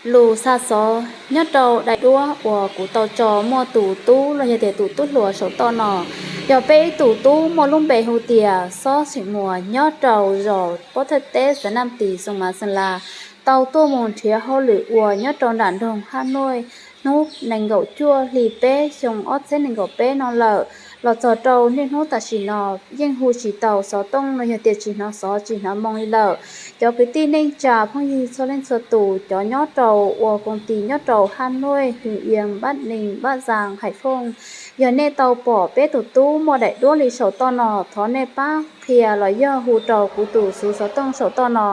Lus xa xov nyob rau daim duab uas kuv tau tso muaj tus tub los yog tias tus tub hluas saum toj no, yog peb ib tus tub muaj lub npe hu tias Xob Xeem Muas nyob rau zos Pob Thawj teb xeev Nam Tis xoo Mas Xeem Las, tau tuaj mus nrhiav hauj lwm ua nyob rau nram nroog Haj Nuj hnub nees nkaum cuaj hli peb xyoo ob txhiab nees nkaum peb no lawm. Los txog rau niaj hnub tam sim no yeej hu tsis tau xov tooj los yog tias tsis hnov xov tsis hnov moo li lawm. Cov kwv tij neej tsa phooj ywg txhua leej txhua tus, cov nyob rau ua koom tis nyob rau Haj Nuj, Hwm Yas, Npab Nees, Npab Zas, Haiv Fooj, yog nej tau pom peb tus tub muaj daim duab li saum toj no, thov nej pab qhia los yog hu rau kuv tus xuv xov tooj saum toj no,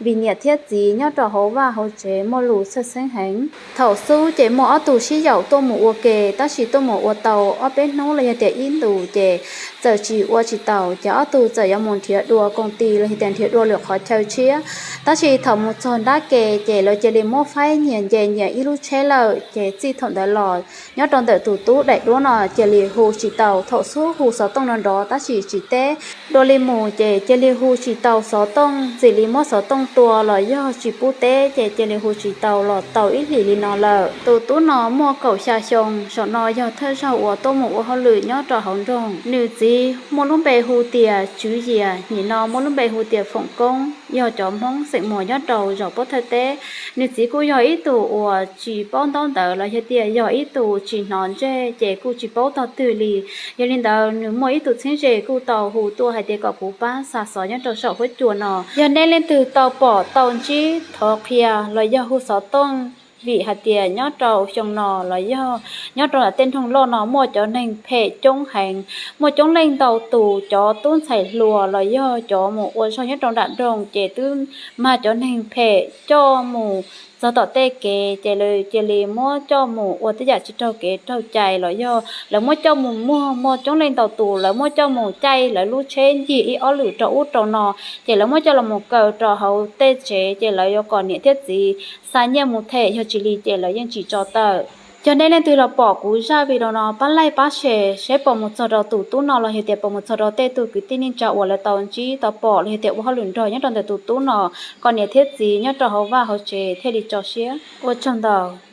vim niam thiab txiv nyob rau hauv vaj hauv tsev muaj lus txhawj xeeb heev. Thaum xub ces muaj ob tug sib yaum tuaj mus ua ke, tab sis tuaj mus ua tau ob peb hnub los yog tias ib ntus ces txawm tsis ua tsis taus, ces ob tug txawm yuav mus nrhiav dua koom tis los yog tias nrhiav dua lwm qhov chaw tshiab. Tab sis thaum mus txog nrab ke ces lawv cia li muab faib nyias nce nyias ib lub tsheb lawm, ces txij thaum ntawd los nyob rau ntawm tus tub daim duab no cia li hu tsis tau. Thaum xub hu xov tooj no nrov tab sis tsis teb, dua li mus ces cia li hu tsis tau xov tooj, txawm li muab xov tooj tua los yog tsis pub teb ces cia li hu tsis tau los tau ib hlis li no lawm. Tus tub no muaj kaum xya xyoo, saum no yog thawj zaug uas tuaj mus ua hauj lwm nyob rau hauv nroog. Nws txiv muaj lub npe hu tias Tswv Yias, nim no muaj lub npe hu tias Foom Koob, yog cov Hmoob xeem Muas nyob rau zos Pob Thawj teb. Nws txiv kuj yog ib tug uas tsis paub ntaub ntawv los yog tias yog ib tug tsis hnov ntsej ces kuj tsis paub tog twg li. Yog li ntawd nws muaj ib tug txheeb ze kuj tau hu tuaj hais tias kom kuv pab xa xov nyob rau saum huab cua no. Yog nej leej twg tau pom tau ntsib thov qhia los yog hu xov tooj, vim hais tias nyob rau xyoo no los yog nyob rau ntawm tej nroog loj no muaj cov neeg phem coob heev, muaj coob leej ntau tus, cov tub ntxhais hluas los yog cov mus ua zog nyob rau nram nroog ces twb mag cov neeg phem coj mus txog tom tej kev ces lawv cia li muab coj mus ua tej yam tsis raug kev raug cai los yog lawv muab coj mus muag. Muaj coob leej ntau tus lawv muab coj mus caij lawv lub tsheb ncig ib ob lwm rau ub rau no, ces lawv muab coj los mus kaw rau hauv tej tsev ces lawv yuav kom niam thiab txiv xa nyiaj mus them, yog tsis li ces lawv yeej tsis tso tawm. Yog nej leej twg los pom kuv zaj video no pab like pab share saib puas mus txog rau tus tub no los yog tias puas mus txog rau tej tug kwv tij neej tsa uas lawv tau ntsib tau pom los yog tias ua hauj lwm nrog nyob rau ntawm tus tub no, kom niam thiab txiv nyob rau hauv vaj hauv tsev thiaj li tso siab. Ua tsaug ntau.